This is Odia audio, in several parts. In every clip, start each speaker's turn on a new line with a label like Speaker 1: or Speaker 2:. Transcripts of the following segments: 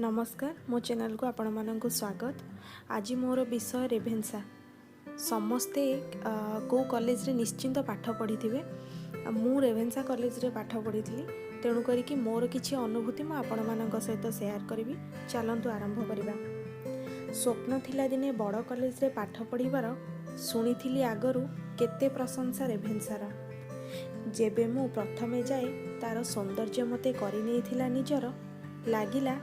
Speaker 1: ନମସ୍କାର, ମୋ ଚ୍ୟାନେଲକୁ ଆପଣମାନଙ୍କୁ ସ୍ୱାଗତ। ଆଜି ମୋର ବିଷୟ ରେଭେନ୍ସା। ସମସ୍ତେ କେଉଁ କଲେଜରେ ନିଶ୍ଚିନ୍ତ ପାଠ ପଢ଼ିଥିବେ। ମୁଁ ରେଭେନ୍ସା କଲେଜରେ ପାଠ ପଢ଼ିଥିଲି, ତେଣୁ କରିକି ମୋର କିଛି ଅନୁଭୂତି ମୁଁ ଆପଣମାନଙ୍କ ସହିତ ସେୟାର କରିବି। ଚାଲନ୍ତୁ ଆରମ୍ଭ କରିବା। ସ୍ୱପ୍ନ ଥିଲା ଦିନେ ବଡ଼ କଲେଜରେ ପାଠ ପଢ଼ିବାର। ଶୁଣିଥିଲି ଆଗରୁ କେତେ ପ୍ରଶଂସା ରେଭେନ୍ସାର। ଯେବେ ମୁଁ ପ୍ରଥମେ ଯାଏ, ତା'ର ସୌନ୍ଦର୍ଯ୍ୟ ମୋତେ କରିନେଇଥିଲା ନିଜର। ଲାଗିଲା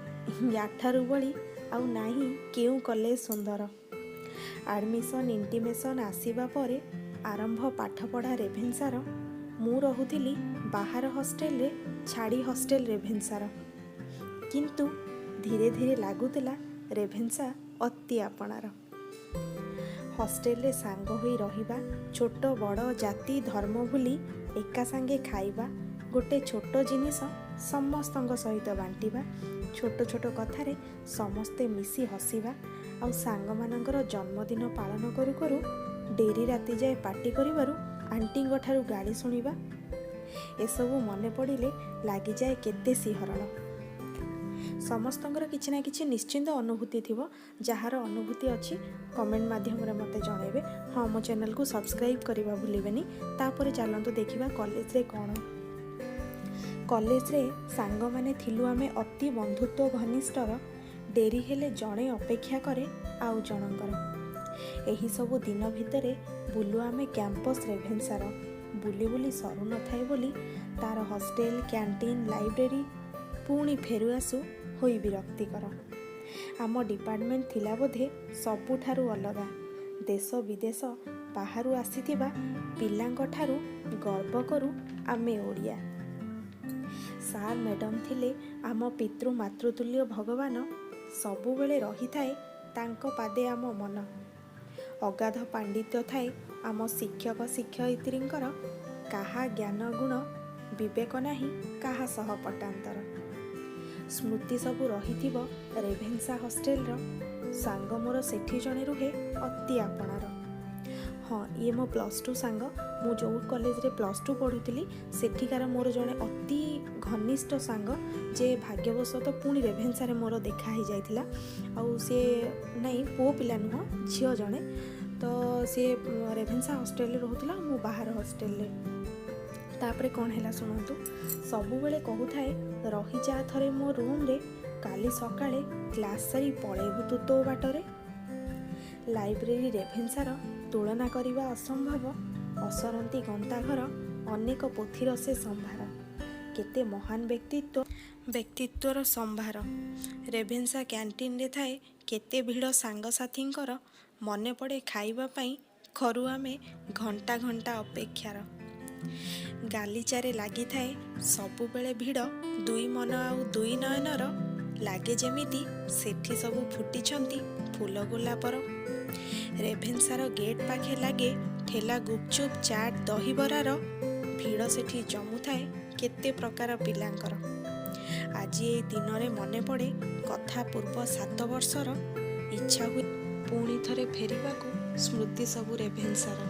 Speaker 1: ୟାଠାରୁ ବଳି ଆଉ ନାହିଁ କେଉଁ କଲେଜ ସୁନ୍ଦର। ଆଡ଼ମିସନ୍ ଇଣ୍ଟିମେସନ୍ ଆସିବା ପରେ ଆରମ୍ଭ ପାଠପଢ଼ା ରେଭେନ୍ସାର। ମୁଁ ରହୁଥିଲି ବାହାର ହଷ୍ଟେଲରେ, ଛାଡ଼ି ହଷ୍ଟେଲ ରେଭେନ୍ସାର। କିନ୍ତୁ ଧୀରେ ଧୀରେ ଲାଗୁଥିଲା ରେଭେନ୍ସା ଅତି ଆପଣାର। ହଷ୍ଟେଲରେ ସାଙ୍ଗ ହୋଇ ରହିବା, ଛୋଟ ବଡ଼ ଜାତି ଧର୍ମ ଭୁଲି ଏକା ସାଙ୍ଗେ ଖାଇବା, ଗୋଟେ ଛୋଟ ଜିନିଷ ସମସ୍ତଙ୍କ ସହିତ ବାଣ୍ଟିବା, ଛୋଟ ଛୋଟ କଥାରେ ସମସ୍ତେ ମିଶି ହସିବା, ଆଉ ସାଙ୍ଗମାନଙ୍କର ଜନ୍ମଦିନ ପାଳନ କରୁ କରୁ ଡେରି ରାତି ଯାଏ ପାର୍ଟି କରିବାରୁ ଆଣ୍ଟିଙ୍କ ଠାରୁ ଗାଳି ଶୁଣିବା, ଏସବୁ ମନେ ପଡ଼ିଲେ ଲାଗିଯାଏ କେତେ ଶିହରଣ। ସମସ୍ତଙ୍କର କିଛି ନା କିଛି ନିଶ୍ଚିନ୍ତ ଅନୁଭୂତି ଥିବ। ଯାହାର ଅନୁଭୂତି ଅଛି, କମେଣ୍ଟ ମାଧ୍ୟମରେ ମୋତେ ଜଣାଇବେ। ହଁ, ମୋ ଚ୍ୟାନେଲକୁ ସବସ୍କ୍ରାଇବ୍ କରିବା ଭୁଲିବେନି। ତାପରେ ଚାଲନ୍ତୁ ଦେଖିବା କଲେଜରେ କ'ଣ। କଲେଜରେ ସାଙ୍ଗମାନେ ଥିଲୁ ଆମେ ଅତି ବନ୍ଧୁତ୍ୱ ଘନିଷ୍ଠର। ଡେରି ହେଲେ ଜଣେ ଅପେକ୍ଷା କରେ ଆଉ ଜଣଙ୍କର। ଏହିସବୁ ଦିନ ଭିତରେ ବୁଲୁ ଆମେ କ୍ୟାମ୍ପସ୍ ରେଭେନ୍ସାର। ବୁଲି ବୁଲି ସରୁନଥାଏ ବୋଲି ତା'ର ହଷ୍ଟେଲ, କ୍ୟାଣ୍ଟିନ୍, ଲାଇବ୍ରେରୀ, ପୁଣି ଫେରୁ ଆସୁ ହୋଇ ବିରକ୍ତିକର। ଆମ ଡିପାର୍ଟମେଣ୍ଟ ଥିଲା ବୋଧେ ସବୁଠାରୁ ଅଲଗା। ଦେଶ ବିଦେଶ ବାହାରୁ ଆସିଥିବା ପିଲାଙ୍କ ଠାରୁ ଗର୍ବ କରୁ ଆମେ ଓଡ଼ିଆ। ସାର୍ ମ୍ୟାଡ଼ମ୍ ଥିଲେ ଆମ ପିତୃ ମାତୃତୁଲ୍ୟ ଭଗବାନ। ସବୁବେଳେ ରହିଥାଏ ତାଙ୍କ ପାଦେ ଆମ ମନ। ଅଗାଧ ପାଣ୍ଡିତ୍ୟ ଥାଏ ଆମ ଶିକ୍ଷକ ଶିକ୍ଷୟିତ୍ରୀଙ୍କର। କାହା ଜ୍ଞାନ, ଗୁଣ, ବିବେକ ନାହିଁ କାହା ସହ ପଟାନ୍ତର। ସ୍ମୃତି ସବୁ ରହିଥିବ ରେଭେନ୍ସା ହଷ୍ଟେଲର। ସାଙ୍ଗ ମୋର ସେଠି ଜଣେ ରୁହେ ଅତି ଆପଣାର। ହଁ, ଇଏ ମୋ +2 ସାଙ୍ଗ। ମୁଁ ଯେଉଁ କଲେଜରେ +2 ପଢ଼ୁଥିଲି, ସେଠିକାର ମୋର ଜଣେ ଅତି ଘନିଷ୍ଠ ସାଙ୍ଗ, ଯେ ଭାଗ୍ୟବଶତଃ ପୁଣି ରେଭେନ୍ସାରେ ମୋର ଦେଖା ହେଇଯାଇଥିଲା। ଆଉ ସିଏ ନାଇଁ, ପୁଅ ପିଲା ନୁହଁ, ଝିଅ ଜଣେ। ତ ସିଏ ରେଭେନ୍ସା ହଷ୍ଟେଲରେ ରହୁଥିଲା, ମୁଁ ବାହାର ହଷ୍ଟେଲରେ। ତାପରେ କ'ଣ ହେଲା ଶୁଣନ୍ତୁ। ସବୁବେଳେ କହୁଥାଏ, "ରହିଯା ଥରେ ମୋ ରୁମ୍ରେ, କାଲି ସକାଳେ କ୍ଲାସ୍ ସାରି ପଳେଇବୁ ତୁ ତୋ ବାଟରେ।" ଲାଇବ୍ରେରୀ ରେଭେନ୍ସାର ତୁଳନା କରିବା ଅସମ୍ଭବ। ଅସରନ୍ତି ଗନ୍ତାଘର, ଅନେକ ପୋଥିର ସେ ସମ୍ଭାର। କେତେ ମହାନ ବ୍ୟକ୍ତିତ୍ୱର ସମ୍ଭାର। ରେଭେନ୍ସା କ୍ୟାଣ୍ଟିନରେ ଥାଏ କେତେ ଭିଡ଼ ସାଙ୍ଗସାଥୀଙ୍କର। ମନେ ପଡ଼େ ଖାଇବା ପାଇଁ କରୁ ଆମେ ଘଣ୍ଟା ଘଣ୍ଟା ଅପେକ୍ଷାର। ଗାଲିଚାରେ ଲାଗିଥାଏ ସବୁବେଳେ ଭିଡ଼ ଦୁଇ ମନ ଆଉ ଦୁଇ ନୟନର। ଲାଗେ ଯେମିତି ସେଠି ସବୁ ଫୁଟିଛନ୍ତି ଫୁଲ ଗୋଲାପର। ରେଭେନ୍ସାର ଗେଟ୍ ପାଖେ ଲାଗେ ଠେଲା ଗୁପଚୁପ୍, ଚାଟ୍, ଦହିବରାର। ଭିଡ଼ ସେଠି ଜମୁଥାଏ କେତେ ପ୍ରକାର ପିଲାଙ୍କର। ଆଜି ଏଇ ଦିନରେ ମନେ ପଡ଼େ କଥା ପୂର୍ବ 7 ବର୍ଷର। ଇଚ୍ଛା ହୁଏ ପୁଣି ଥରେ ଫେରିବାକୁ ସ୍ମୃତି ସବୁ ରେଭେନ୍ସାର।